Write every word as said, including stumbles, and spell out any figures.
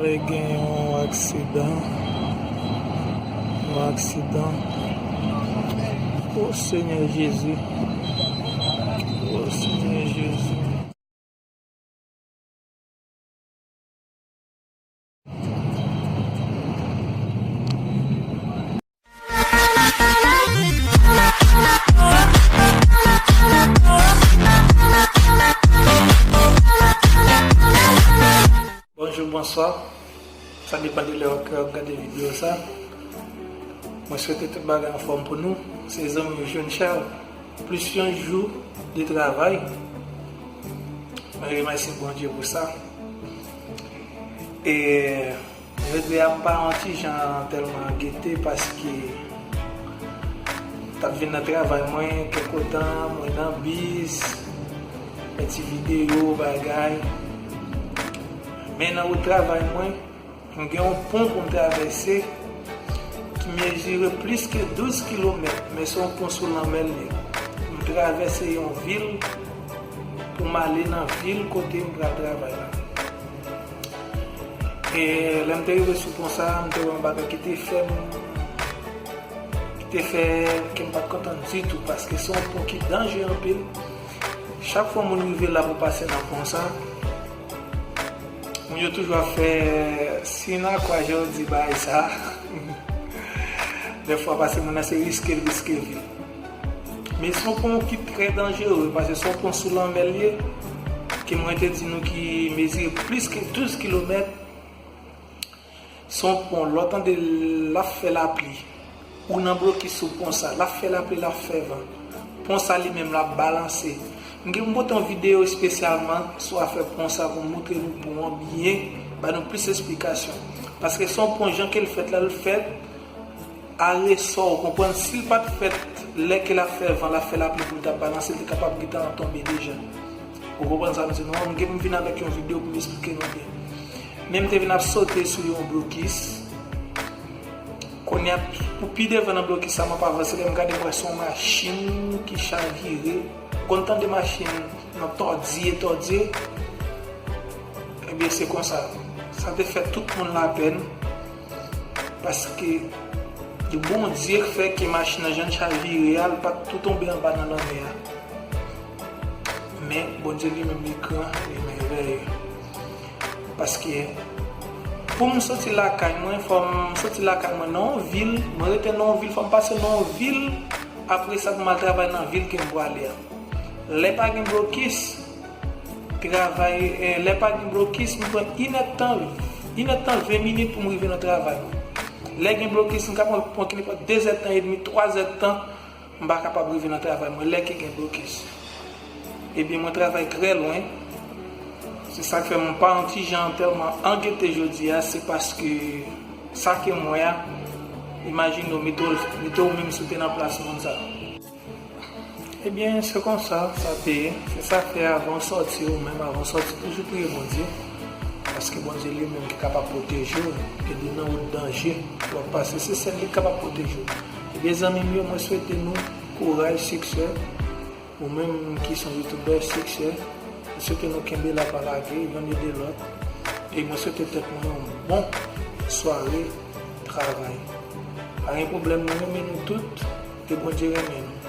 Gen yon aksidan. Yon aksidan. O Senyè Jezi. O Senyè Jezi. Bonjou, bonswa. Sa depann de lè w ap gade videyo sa. Mwen swete tout bagay anfòm pou nou. Se zanmi w Jeune Charles. Plis yon jou de travay. Mwen remèsye Bondye pou sa. E jodi a m pa yon ti jan tèlman gete paske m t ap vin nan travay mwen, kèk tan mwen nan bis, fè ti videyo, bagay. Men nan wout travay mwen, m gen yon pon pou m travèse ki mezire plis ke douz kilomèt, men se yon pon sou lanmè l ye. M travèse yon vil pou m ale nan vil kote m pral travay la. E lè m te rive sou pon sa a, m te wè yon bagay ki te fè m, ki te fè kè m pa t kontan ditou, paske se yon pon ki danje anpil. Chak fwa moun rive la pou pase nan pon sa, moun yo toujou ap fè si nan kwa jan yo di bagay sa. Dèfwa, paske moun nan se riske l riske vi l. Men se yon pon ki trè danjere, paske se yon pon sou lanmè l ye, ke mwen te di nou ki mezire plis ke douz kilomèt. Se yon pon, lè w tande l ap fè lapli, ou nan blokis sou pon sa, l ap fè lapli, l ap fè van. Pon sa li menm l ap balanse. M gen pou m pote yon videyo espesyalman sou afè pon sa pou m montre nou pon an byen, ba nou plis esplikasyon. Paske se yon pon jan ke l fèt la, l fèt a resò, ou konprann? Si l pa t fèt lè ke l ap fè van, l ap fè lapli pou l ta balanse, l te kapab gentan tonbe deja. Ou konprann sa m di nou an? M gen pou m vin avèk yon videyo pou m esplike nou byen. Men m te vin ap sote sou yon blokis. Kounye a, pou pi devan nan blokis sa, m ap avanse, lè m gade, m wè se yon machin ki chavire. Ou konn tande machin nan tòdye, tòdye? Ebyen, se konsa. Sa te fè tout moun lapèn. Paske Bondye fè ke machin nan jan l chavire a, l pa t tou tonbe anba nan lanmè a. Men Bondye li menm li gran, li mèvèye. Paske pou m soti lakay mwen, fò m soti lakay mwen nan yon vil, mwen rete nan yon vil, fò m pase nan yon vil, apre sa pou m al travay nan vil ke m prale a. Lè pa gen blokis, travay, eh, lè pa gen blokis, m pran inèdtan, inèdtan, ven minit pou m rive nan travay mwen. Lè gen blokis, m ka pran, pran ki nenpòt de zèdtan edmi, twa zèdtan, m pa kapab rive nan travay mwen, lè ke gen blokis. Ebyen, mwen travay trè lwen. Se sa k fè m pa yon ti jan tèlman angete jodi a, se paske sa ke m wè a, imajine w, mete w, mete w menm si w te nan plas moun sa. Ebyen, se konsa sa te ye. Se sa k fè avan w sòti, ou menm avan w sòti, toujou priye Bondye. Paske Bondye li menm ki kapab pwoteje w, ede w nan wout danje w ap pase. Se sèl li k kapab pwoteje w. Ebyen, zanmi m yo, mwen swete nou kouraj, siksè. Ou menm ki se yon youtubè, siksè. Mwen swete nou kenbe la, pa lage, yonn ede lòt. E mwen swete tèt nou yon bon sware travay. Pa gen pwoblèm, nou renmen nou tout, e Bondye renmen nou.